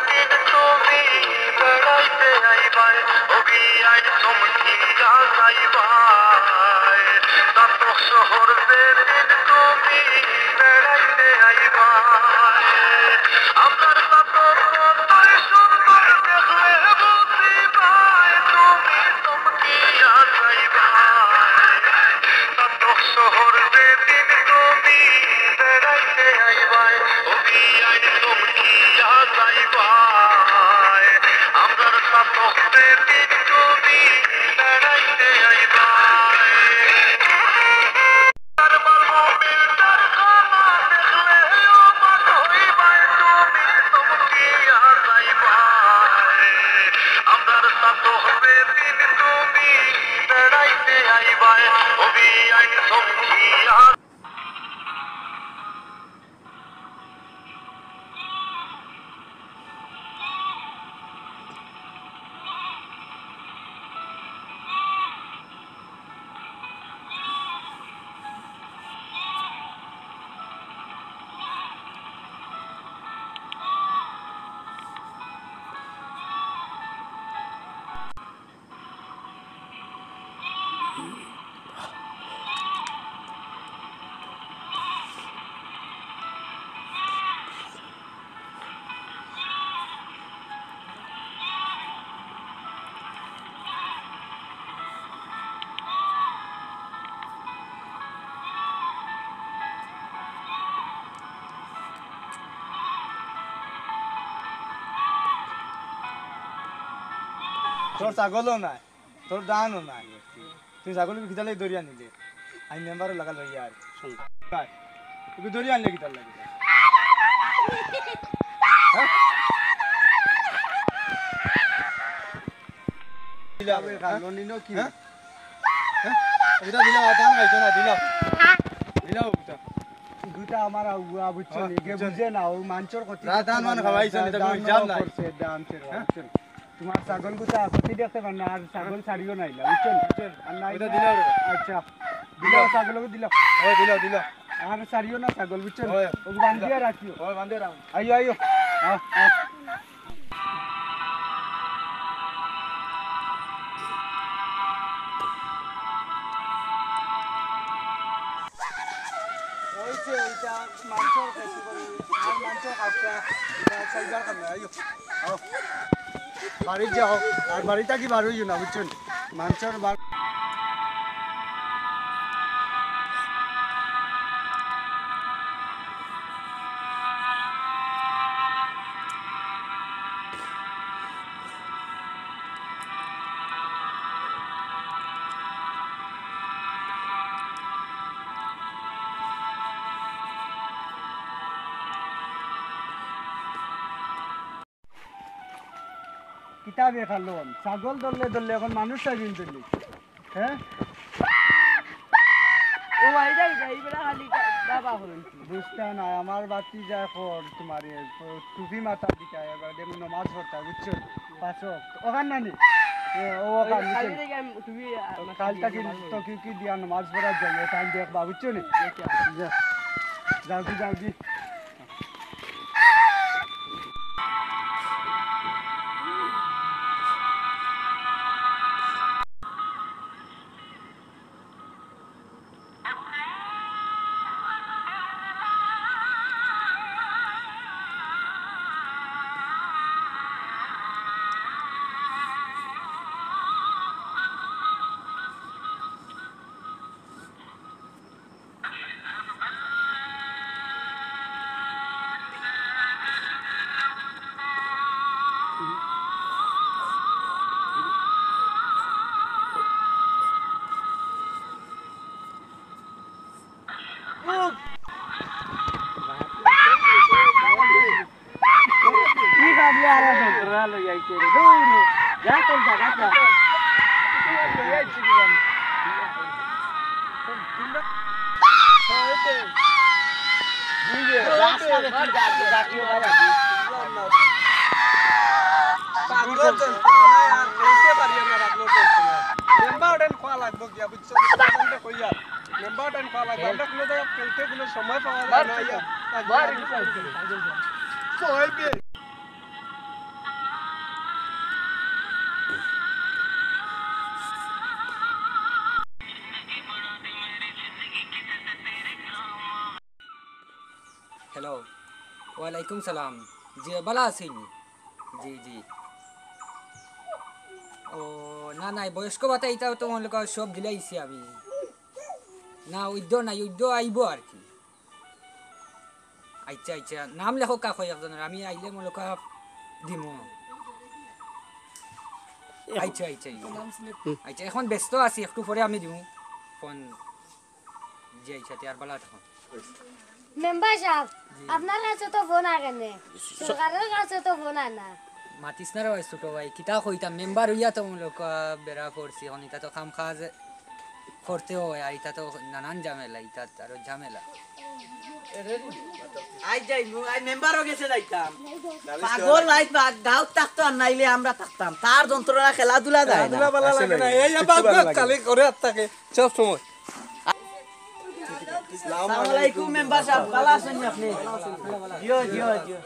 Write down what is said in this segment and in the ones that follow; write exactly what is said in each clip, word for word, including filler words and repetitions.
তুমি বেড়াইতে আইবায়, ও বিয়াইন চমকিয়া যাইবায়। চাতক শহর যেদিন তুমি বেড়াইতে আইবায়, আমরার চাতক কতই সুন্দর দেখলে বুঝিবায়, তুমি চমকিয়া যাইবায়। চাতক শহর যেদিন তুমি বেড়াইতে আইবায়, ও বিয়াইন চমকিয়া যাইবায়। আমরার চাতক যেদিন তুমি বেড়াইতে আইবায়। তার বাবু বিলটার খালা দেখলে অবাক হইবায়, তুমি চমকিয়া যাইবায়। আমরার চাতক যেদিন তুমি বেড়াইতে আইবায়, ও বিয়াইন চমকিয়া। তোর ছাগলও নাই, তোর ধানও নাই। তুই ছাগল কিতার লাগি ধরি আনিলে? আমি মেম্বারর লাগা লইয়া আর। ভাই, তুই ধরি আনলে কিতার লাগি? হ্যাঁ? দিলাও, হ্যাঁ? লনিনো কি? হ্যাঁ? হ্যাঁ? ওটা দিলাও, আর ধান খাইছো না, দিলাও। দিলাও ওটা। দুটা আমার আগুয়া, বুঝছো নি? হ্যাঁ, বুঝছো নি? বুঝে না, ও মানষর ক্ষতি রাত করতে ধান মান পারে না, খাওয়াইছো নি, তো ধান কোনো হিসাব নাই। করছে, ধান ছেড়ে, হ্যাঁ? বুঝছো নি? তোমার ছাগল গুতা ক্ষতি দেখতে পার না, আর ছাগল ছাড়িও না ইলা, বুঝছো নি? বুঝছো নি? আর নাই ওটা না। দিলাও রে। আচ্ছা, দিলাও, ছাগল দিলাও। ওই দিলাও, দিলাও। আর ছাড়িও না ছাগল, বুঝছো নি? ওই। ও বান্ধিয়া রাখিও। ওই বান্ধিয়া রাখো। আইও, আইও। আও, আও। ওই যে, ওইটা মাংসর খাইছি বলে, আর মাংস খাওয়া, এটা খাইবার কাম নাই, আইও। আও। বাড়িত যাও, আর বাড়ি থাকি বার হইও না, বুঝছো নি? মাংসর বার- কিতাবে খালন, ছাগল ধরলে ধরলে, এখন মানুষ সাজিন ধরলে। হ্যাঁ? ও ভাই, যাই, যাই, এবার খালি বাবা হলেন। বুঝতে না, আমার বাতি যা কর তোমার এ, টুপি মাথা দিকে, এবার যেমন নমাজ পড়তা, বুঝছো? পাঁচ ওয়াক্ত। ওখান না নি? এ, ও ওখান ওই, নিচে। খালি দেখি আমি টুপি, আ, তো মাথা কাল দিয়ে থাকি নমাজ তো পড়ি। কি কি দিয়া নমাজ পড়া যাই, ওখান দেখবা, বুঝছো নি? দেখি। যা, যাও কি, যাও কি। মেম্বার টাইম পাওয়া লাগবে, আমরা কোনো জায়গায় খেলতে কোনো সময় পাওয়া যায় না, ইয়া, লাগবে। তো এই যে হ্যালো। ওয়ালাইকুম সালাম। জি, ভালা আছইন? জি, জি। ও, না, না, বয়স্ক ভাতা ইতা তো মনে কর সব দিলাইছি আমি। না, অইদ্য নাই, অইদ্য আইবো আর কি। আচ্ছা, আচ্ছা, নাম লেখউক্কা কয় একজনর, আমি আইলে মনে কর দিমু। আচ্ছা, আচ্ছা, আচ্ছা। আচ্ছা, এখন ব্যস্ত আছি, একটু পরে আমি দিমু ফোন। জি, আচ্ছা, তে আর ভালা থাকো। মেম্বার সাব, জি। আপনার কাছে তো ফোন আয় না, সরকারর কাছে তো ফোন আয় না। মাতিস না রে ভাই, ছোট ভাই, কিতা কইতাম, মেম্বার অইয়া তো মূলক, আহ, বেড়া পড়ছি, এখন ইতা তো কাম কাজ করতে হয়, আর ইতা তো নানান ঝামেলা, ইতা আরো ঝামেলা। আই যাইমু, আই মেম্বারর গেছে যাইতাম। পাগল আই বা-, গাঁওত থাকতো আর নাইলে আমরা থাকতাম। তার যন্ত্রণা খেলাধুলা যায় না। খেলাধুলা ভালা লাগে না। এই আবার খালি করে আর থাকে সব সময়। আসসালামু আলাইকুম মেম্বার সাব, ভালা আছইন নি আপনি? জিও, জিও, জিও।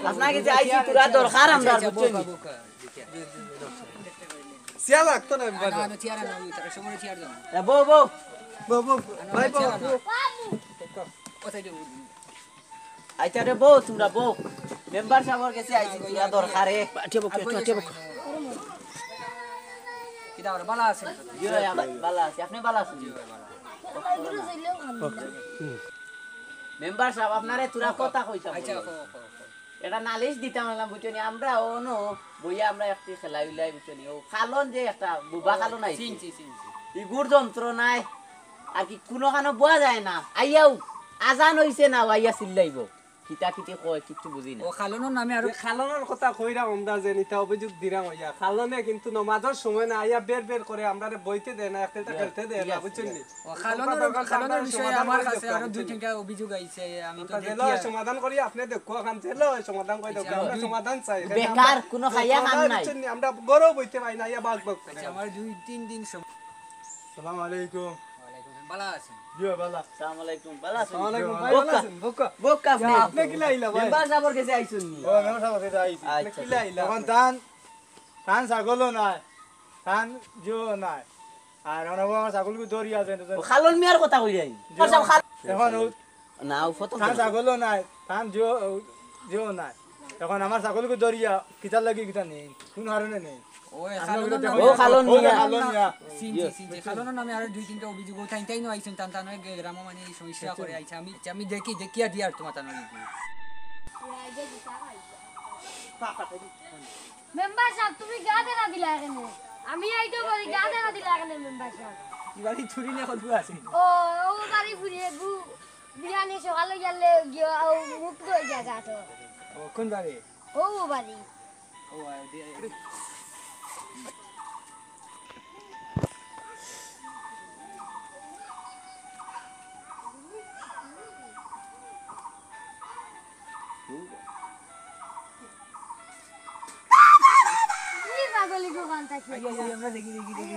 আপনার গেছে আইছি, থুড়া দরকার আমরার, বুঝছইন নি? চেয়ার লাগতো না মেম্বার সাব। এ, বউ, বউ। বউ, বউ, ভাই, বউ। আচ্ছা রে বউ, তুমরা বউ। মেম্বার সাবর গেছে আইছি, থুড়া দরকারে। আটিয়া বউক্কা, আটিয়া বউক্কা। কিতা অর, ভালা আছইন? জি ভাই, ভালা আছি। আপনি ভালা আছইন? জি ভাই, ভালা। মেম্বার সাব, আপনারে থুড়া কথা কইতাম। আচ্ছা, কও, কও, কও। এটা নালিশ দিতাম আইলাম, বুঝছইন নি? আমরা অনো বইয়া আমরা একটি খেলা উলাই, বুঝছইন নি? ও খালন যে একটা বুবা খালন আইছে। চিনছি, চিনছি। ইগুর যন্ত্রণায় আর কি কুনুখানো বওয়া যায় না। আইয়াও আজান অইছে না, আইয়া চিল্লাইবো। কিতা কিতি কয়, কিচ্ছু বুঝি না। ও খালনর নামে আরো এ খালনর কথা কইরা আমরা যে নিতা অভিযোগ দিরাম অইয়া। খালনে কিন্তু নমাজর সময় না আইয়া বের বের করে আমরারে বইতে দেয় না, একটা খেলতে দেয় না, বুঝছইন নি? ও খালনর, খালনর বিষয়ে আমার কাছে আরো দুই তিনটা অভিযোগ আইছে, আমি তো দেখি। সমাধান করি, আপনি দেখো, খান জেলা সমাধান করি দেখো, আমরা সমাধান চাই। বেকার, কোনো খাইয়া খান নাই। বুঝছইন নি? আমরা গরম হইতে পারি না, ইয়া বাঘ বাঘ করে। আচ্ছা, আমার দুই তিন দিন সময়। সালাম আলাইকুম। ওয়ালাইকুম সালাম, ভালা আছইন? জি, ভালা। সালাম আলাইকুম, ভালা আছইন? সালাম আলাইকুম, ভাই, ভালা আছইন? বউক্কা। বউক্কা আপনি? আপনি কিলা আইলা, ভাই? মেম্বার সাবর গেছে আইছইন নি? ও, মেম্বার সাবর গেছে আইছি। আচ্ছা, কিলা আইলা? এখন তান, তান ছাগলও নাই, তান জিও নাই। আর অনো আমার ছাগলগু দরিয়া যায়, ও খালন মিয়ার কথা কইরায়। জি। আচ্ছা, খাল- এখন ও না, ও প্রথম তান ছাগলও নাই, তান জিও, জিও নাই। এখন আমার ছাগলগু দরিয়া, কিতার লাগি কিতা নেই, কোন কারণে নেই? ও, খালন মিয়া। খালন মিয়া। চিনছি, চিনছি। খালনর নামে আরো দুই তিনটা অভিযোগ, ও তাইন তাইন আইছইন, তান তান গ্রামো মানে এই সমস্যা করে আইছে। আমি, আমি দেখি, দেখিয়া দিয়ার তোমার তান অভিযোগ। মেম্বার সাব, তুমি গা ধরা দিলা কেনে? আমি আইতো বলি, গা ধরা দিলা কেনে, মেম্বার সাব? ই বাড়ি চুরি না কত আছে? ও, ও বাড়ি ফুরিয়ে গু, বিয়ানে সকালে গেলে গিয়া, ও মুখ ধুয়ে গিয়া গা তো। ও, কোন বাড়ি? ও বাড়ি। ও, আ, দি-, এই পাগলি দোকান থাকি। আই, আই, আই, আমরা দেখি, দেখি, দেখি।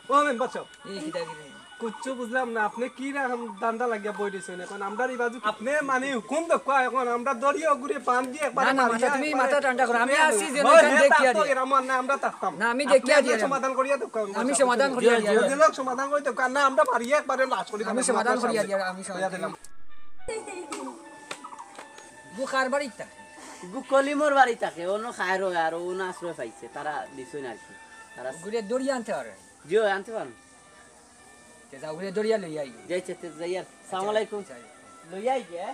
ও মেম্বার সাব। এই কিতা কিতা? কুচ্ছু বুঝলাম না, আপনি কি রকম ধান্দা লাগিয়া বই দিছেন এখন? আমরা এই বাজু আপনি মানে হুকুম দেখো, এখন আমরা দড়ি ওগুরে বান্ধি একবার না, না, মারিয়া মাথা, তুমি একবারে মাথা ঠান্ডা করো, আমি আছি যে ওই এখানে হে দেখিয়া থাকতো দিয়া। এরা আমার না, আমরা থাকতাম। না, আমি আপনি দেখিয়া আপনার দিয়া। সমাধান করিয়া দেখো, আমি সমাধান করিয়া দিয়া। যদি লোক সমাধান করে দেখো, না, আমরা মারিয়া একবারে লাশ করি আমি দিলাম, সমাধান মাথা করিয়া সামনে। দিয়া, আমি করিয়া সমাধান দিলাম। গু কার বাড়িত থাকে? গু কলিমর বাড়ি থাকে, অনো খায়ের হয় আর অনো আশ্রয় পাইছে, তারা দিছইন আর কি। তারা ঘুরে দড়ি আনতে পারে। জি, আনতে পারেন। তে যাও, ঘুরে দড়িয়া লই আই। যাইছে, তে যাই আর। সালাম আলাইকুম। আচ্ছা। লই আই গে।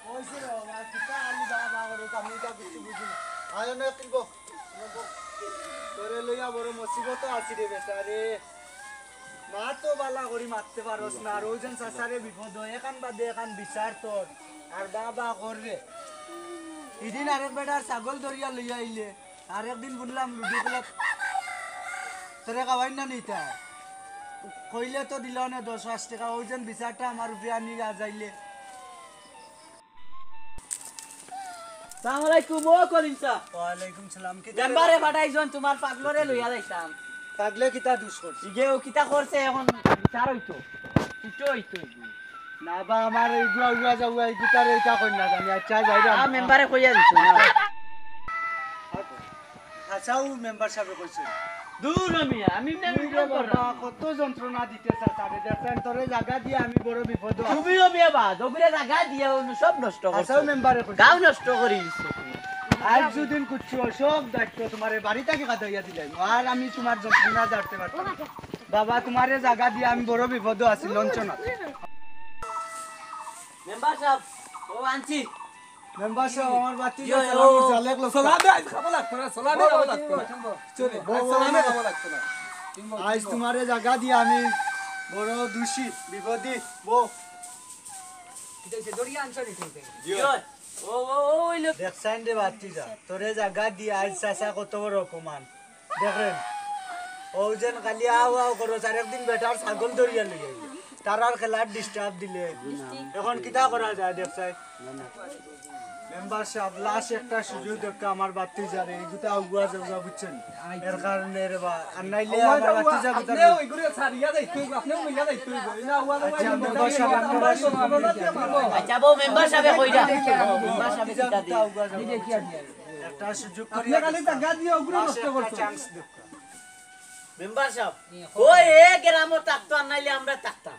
কইছে রে বাবা, কিতা আলি বাবা করে, আমি এটা কিছু বুঝি না। আয় না তুলবো। তোরে লইয়া বড় মুসিবত আছি রে বেটা রে। মা তো বালা করি মারতে পারস না, আর ওই জন চাচারে বিপদ হয়, এখান বাদে এখান বিচার তোর। আর বাবা কর রে। ইদিন আরেক বেটার ছাগল ধরিয়া লইয়া আইলে, আরেকদিন বুললাম লুডু খেলা, তোরে খাওয়াই না নিতা। কইলে তো দিল না দশ পাঁচ টাকা, ওই জন বিচারটা আমার উপরে আনি আজাইলে। সালাম আলাইকুম, ও করিম সাব। ওয়ালাইকুম সালাম। কিতা মেম্বারে পাঠাইছইন, তুমার পাগলরে লইয়া যাইতাম। পাগলে কিতা দুষ করছে? ইগে ও কিতা করছে, অখন বিচার অইতো। কিতা অইতো ইগু? না বা, আমার ইগুয়া উয়া যাউয়া, ইগুতারে ইতা কইন না জানি। আচ্ছা, যাইরাম। আ, মেম্বারে কইয়া দিছো না। হাছাউ মেম্বার সাবে কইছে। দূর ও মিয়া, আমি এমনে তুমি রে বাবা, কত যন্ত্রণা দিতে চাস, আরে দেখছেন, তোরে জাগা দিয়া আমি বড় বিপদ। তুমিও মিয়া বাদ, ওগুরে জাগা দিয়া অনো সব নষ্ট করছো। হাছাউ মেম্বারে কইছে। গাঁও নষ্ট করি দিছো তুমি। আইজ দুদিন কুচ্ছু, সব দায়িত্ব তুমারে বাড়ি থাকি কাদাইয়া দিলাম। আর আমি তুমার যন্ত্রণা জারতে পারতাম না। বাবা, তুমারে জাগা দিয়া আমি বড় বিপদ আছি, লঞ্চনা। মেম্বার সাব, ও আনছি। মেম্বার সাব, আমার বাতি ইয়ো, সালাম ও। করছে, আলেক লোক। সালামে আইজ খাওয়া লাগতো না, সালামে খাওয়া লাগতো না। চলে, বউ, আইজ সালামে বউ। খাওয়া লাগতো না। আইজ তুমারে জাগা দিয়া আমি বড় দুষী, বিপদী, বউ। কিতা অইছে? দড়িয়া আনছো নি তুমি? ইয়ো, ও, ও, ও, অইলো। দেখছইন রে বাতিজা, তোরে জাগা দিয়া আইজ চাচা কত বড় অপমান। দেখইন, অউ যেন খালি আও আও করো, আর একদিন বেটার ছাগল ধরিয়া লই আইবো। তারার খেলার disturb দিলে। অখন কিতা করা যায়, দেখছইন? মেম্বার সাব, last একটা সুযোগ দেউক্কা আমার বাতিজারে, ইগুতা আগুয়া যাউগা, বুঝছইন? এর কারণে রে বা, আর নাইলে আমার বাতিজা গুতা আপনি ওই করে ছাড়িয়া যাইতে হইব, আপনিও মিলিয়া যাইতে হইব। এই না, ওয়া, ওয়া, আচ্ছা, মেম্বার সাব, আপনারা আচ্ছা, বউ, মেম্বার সাবে কইরা। মেম্বার সাবে কিতা দি? আগুয়া যাউগা। একটা সুযোগ করি। আপনি খালি জাগা দিয়া ওগুলো নষ্ট করছেন। Chance দেউক্কা। মেম্বার সাব, ওই এ গ্রামও থাকতো, আর নাইলে আমরা থাকতাম।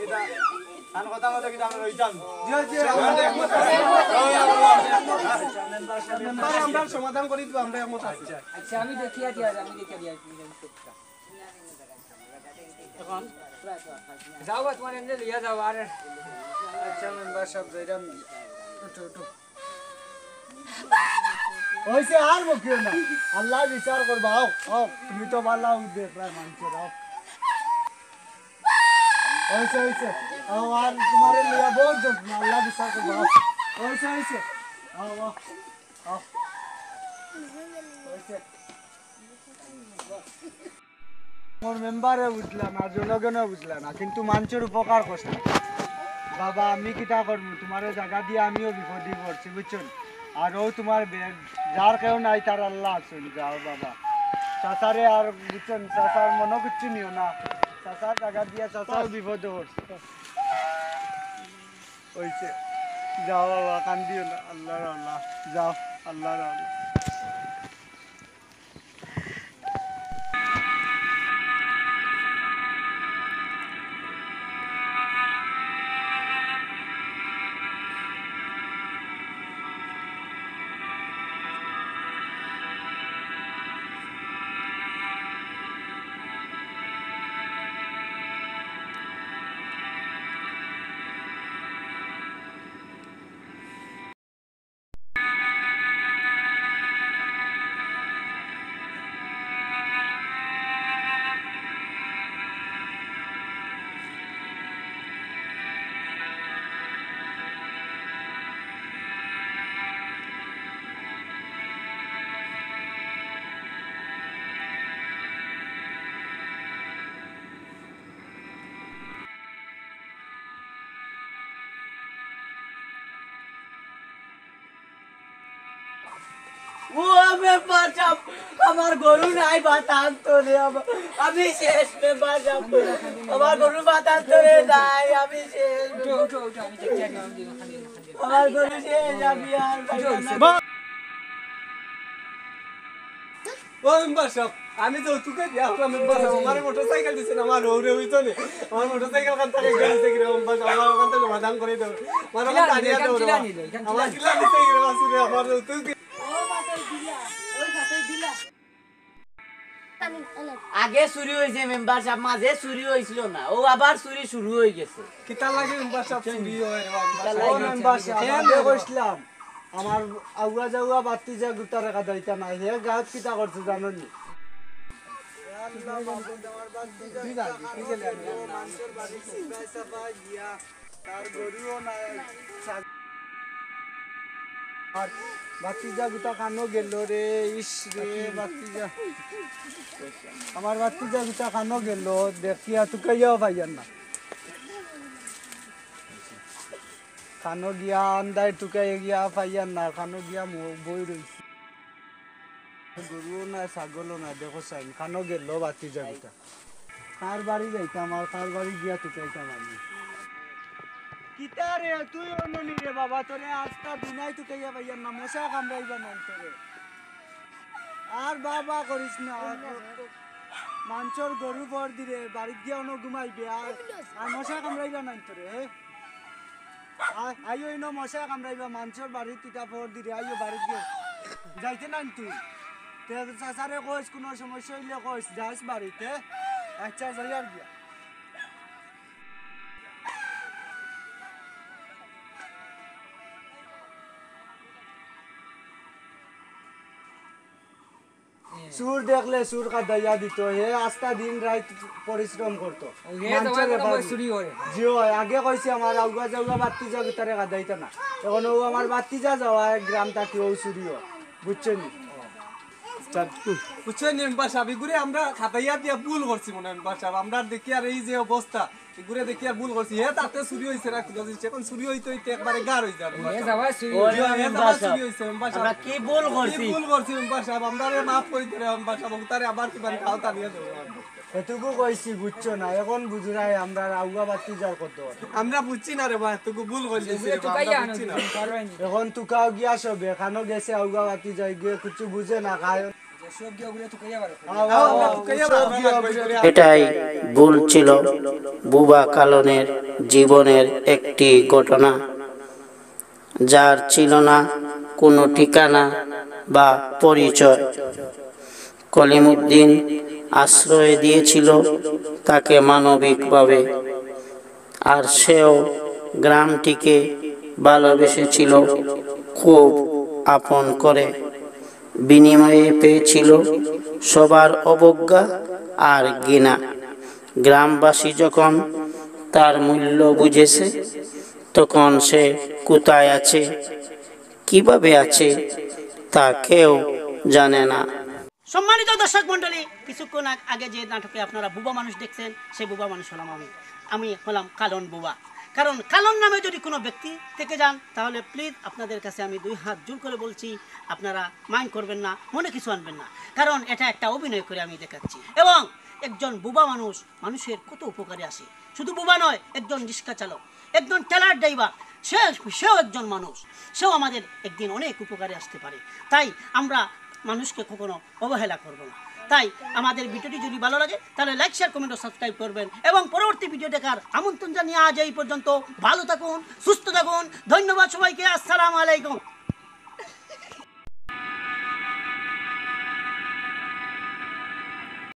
এটা, তান কথা মতো কিন্তু আমরা রইতাম। জি, জি। মেম্বার, আমরা সমাধান করি দিব, আমরা একমত আছি। আচ্ছা, আমি দেখিয়া দিয়া, আমি দেখিয়া দিয়া। অখন যাও, তুমার এমনে লইয়া যাও, আর আচ্ছা, মেম্বার সাব, যাইরাম। উঠো, উঠো। অইছে, আর বকিও না। আল্লায় বিচার করবা, আও, আও। তুমি তো ভালা উদ্দে প্রায় মানছো, আও। অইছে, অইছে। আও, আর তুমারে লইয়া বউত যন্ত্রণা, আল্লায় বিচার করবা, আও। অইছে, অইছে। আও, আও, আও। অইছে। মোর মেম্বারে বুঝলা না, জনগণও বুঝলা না, কিন্তু মানষর উপকার করছে। বাবা, আমি কিতা করমু? তুমারে জাগা দিয়া আমিও বিপদে পড়ছি, বুঝছো নি? আর অউ তুমার বে-, যার কেউ নাই, তার আল্লাহ আছইন। যাও বাবা, চাচারে আর, বুঝছো নি, চাচার মনো কিচ্ছু নিও না। চাচার জাগা দিয়া চাচাও বিপদে পড়ছে। অইছে, যাও বাবা, কান্দিও না, আল্লাহর আল্লাহ, যাও, আল্লাহর আল্লাহ। ও মেম্বার সাব, আমার গরু নাই, বাতান তো রে, আমা-, আমি শেষ মেম্বার সাব, আমার গরু বাতান তো রে নাই, আমি শেষ। উঠো, উঠো, উঠো, আমি দেখি আগে, আমি দেখি, ওখানে, ওখানে। আমার গরু শেষ, আমি আর পাইলাম না। ও মেম্বার সাব, আমি তো তোকে দিয়া আমরা মেম্বার সাব, আমারে মোটরসাইকেল দিছেন, আমার হউরে অইতো নি। আমার মোটরসাইকেল খান তাকে গেছে কিনা মেম্বার সাব, আমার ওখান থেকে সমাধান করে দেও। আমার ওখান কিলা থেকে নিল, আনিয়া দেও কিলা রে। নিল, ইখান আমার কিলা নিল? কিলা দিছে কিনা বাসুরে, আমার তো তুই কি আগে চুরি অইছে মেম্বার সাব, মাঝে চুরি অইছিল না, অউ আবার চুরি শুরু অইগেছে। কিতার লাগি মেম্বার সাব চুরি অয় রে বাবা? কিতার লাগি ও মেম্বার সাব, চুরি অয়? আমি কইছিলাম, আমার আউয়া যাউয়া বাতি যে গুতারে কাদাইতা নাই, হে গাঁত কিতা করছে জানো নি? আল্লাহ মাবুদ, আমার বাতি যে তুই জানি, তুই গেলে আমি জানি না। মানষর বাড়ি সিপাই সাপাই গিয়া, তার গরুও নাই, ছাগ- আর ভাতিজা গুতা কানো গেল রে, ইস রে ভাতিজা। আমার ভাতিজা গুতা কানো গেল, দেখিয়া তুকাইয়াও পাইয়ার না। কানো গিয়া আন্দায় তুকাই গিয়া পাইয়ার না, কানো গিয়া মো-, বই রইছি। গরুও নাই, ছাগলও নাই, দেখো চাইন, কানো গেল ভাতিজা গুতা। কার বাড়ি যাইতাম আর কার বাড়ি গিয়া তুকাইতাম আমি? কিতা রে, তুই অন্য নি রে বাবা, তোরে আস্তা দিনাই তুকাইয়া পাইয়ার না, মশা কামড়াইবা নাইন তোরে। আর বাবা করিস না, আর মানষর গরু ভর দিরে, বাড়িত গিয়া অনো ঘুমাইবে, আর, আর মশা কামড়াইবা নাইন তোরে, হে? আ-, আইও ইনো মশা কামড়াইবা, মানষর বাড়িত ইটা ভর দিরে, আইও বাড়িত গিয়া। যাইতে নাইন তুই? তে চাচারে কইস, কুনু সমস্যা অইলে কইস, যাস বাড়িত। আচ্ছা, যাইয়ার গিয়া। চুর দেখলে চুর কাদাইয়া দিত, হে আস্তা দিন রাইত পরিশ্রম করতো। ও, হে মানষর যাওয়ার বেপার সময় চুরি করে। জি অয়, আগে কইছি আমার আউগা যাউগা ভাতিজা গুতারে কাদাইতা না। এখন ও আমার ভাতিজা যাওয়া এক গ্রাম থাকি ও চুরি অয়, বুঝছইন নি? বুঝছইন নি মেম্বার সাব, ইগুরে আমরা কাদাইয়া দিয়া ভুল করছি মনে অয় মেম্বার সাব। আমরা দেখিয়ার এই যে অবস্থা, ইগুরে দেখিয়ার ভুল করছি। হে তাতে চুরি অইছে না, কুনু জিনিস। এখন চুরি অইতে অইতে একবারে গার অই যাবে। হে যাওয়া চুরি ও, অইছে। হে মেম্বার যাওয়া সাব, চুরি অইছে, মেম্বার সাব। আমরা কি ভুল কি করছি? ভুল করছি, মেম্বার সাব? আমরারে মাফ করি দেন, মেম্বার সাব। উতারে আবার কিবা খাওতা দিয়া দেবো। এটুকু কইছি, বুঝছো না? এখন বুঝরায় আমরা আউগা ভাতিজার কত। আমরা বুঝছি না রে ভাই, এটুকু ভুল করছি রে ভাই, আমরা বুঝছি না। এখন তুকাও গিয়া সবে, কানো গেছে আউগা ভাতিজায় গিয়া কিচ্ছু বুঝে না, খায়। এটাই ভুল ছিল বুবা কালনের জীবনের একটি ঘটনা, যার ছিল না কোনো ঠিকানা বা পরিচয়। কলিমুদ্দিন আশ্রয় দিয়েছিল তাকে মানবিকভাবে, আর সেও গ্রামটিকে ভালোবেসেছিল খুব আপন করে। বিনিময়ে পেয়েছিল সবার অবজ্ঞা আর ঘৃণা। গ্রামবাসী যখন তার মূল্য বুঝেছে, তখন সে কোথায় আছে, কিভাবে আছে, তা কেউ জানে না। সম্মানিত দর্শক মণ্ডলী, কিছুক্ষণ আগ-, আগে যে নাটকে আপনারা বুবা মানুষ দেখছেন, সেই বুবা মানুষ হলাম আমি। আমি হলাম কালন বুবা। কারণ কালন নামে যদি কোনো ব্যক্তি থেকে যান, তাহলে প্লিজ আপনাদের কাছে আমি দুই হাত জোর করে বলছি, আপনারা মাইন্ড করবেন না, মনে কিছু আনবেন না, কারণ এটা একটা অভিনয় করে আমি দেখাচ্ছি। এবং একজন বুবা মানুষ মানুষের কত উপকারে আসে। শুধু বুবা নয়, একজন রিক্সা চালক, একজন ঠেলার ড্রাইভার, সে, সেও একজন মানুষ, সেও আমাদের একদিন অনেক উপকারে আসতে পারে। তাই আমরা মানুষকে কখনো অবহেলা করব না। তাই আমাদের ভিডিওটি যদি ভালো লাগে, তাহলে লাইক, শেয়ার, কমেন্ট ও সাবস্ক্রাইব করবেন এবং পরবর্তী ভিডিও দেখার আমন্ত্রণ জানিয়ে আজ এই পর্যন্ত। ভালো থাকুন, সুস্থ থাকুন। ধন্যবাদ সবাইকে। আসসালামু আলাইকুম।